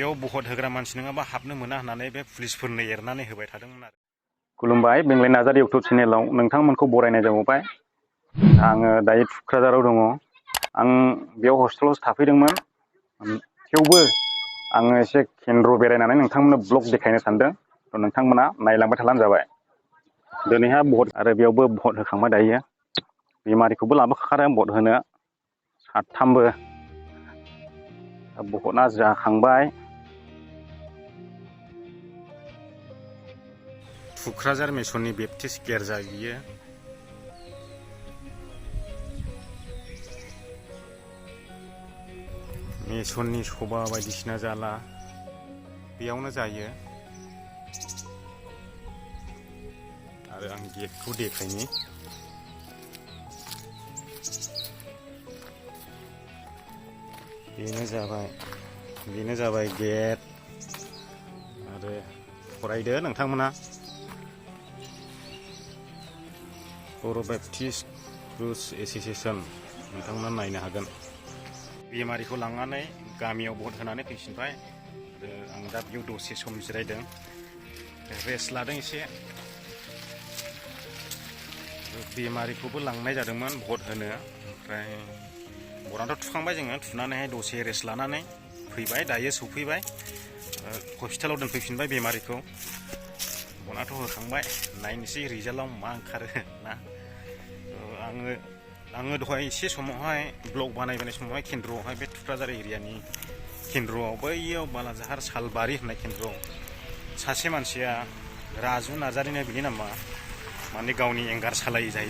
बेयाव भट होग्रा मानसि नङाबा हाबनो मोना होननानै बे पुलिसफोरनो एरनानै होबाय थादोंमोन आरो। खुलुमबाय, बेंलाय नार्जारि इउटुब चेनेलाव नोंथांमोनखौ बरायनाय जाबावबाय। आङो दायो थुक्राझाराव दङ। आं बेयाव हस्टेलावसो थाफैदोंमोन, थेवबो आङो एसे केन्द्र बेरायनानै नोंथांमोननो ब्लग देखायनो सानदों। नोंथांमोना नायलांबाय थाब्लानो जाबाय। दिनैहाय भट आरो बेयावबो भट होखांबाय दायो। बेमारिखौबो लाबोखादों भट होनो, 7थामबो भटआ जाखांबाय। थुक्राझार मिसननि बेप्टिस्ट गिर्जा बियो। मिसननि सभा बायदिसिना जाला बेयावनो जायो। आरो आं गेटखौ देखायनि। बेनो जाबाय गेट। आरो फरायदो नोंथांमोना। बर' बेप्टिस्ट क्रुज एस'सिएशन नोंथांमोना नायनो हागोन। बेमारिखौ लांनानै गामियाव भट होनानै फैफिनबाय। आरो आं दा बेयाव दसे सम जिरायदों, रेस्ट लादों एसे। बेमारिखौबो लांनाय जादोंमोन भट होनो, ओमफ्राय भटआथ' थुखांबाय जोङो। थुनानैहाय दसे रेस्ट लानानै फैबाय, दायो सौफैबाय। हस्पिटालाव दोनफैफिनबाय बेमारिखौ। भटआथ' होखांबाय, नायनोसै रिजाल्टआव मा ओंखारो ना। आङो दहाय एसे समावहाय ब्लग बानायबोनाय समावहाय केन्द्रआवहाय बे थुक्राझार एरियानि केन्द्रआव बैयाव बालाझार सालबारि होननाय केन्द्रआव सासे मानसिया राजु नार्जारिनो बिनि नामा, माने गावनि एंगार सालायो जाहैदों।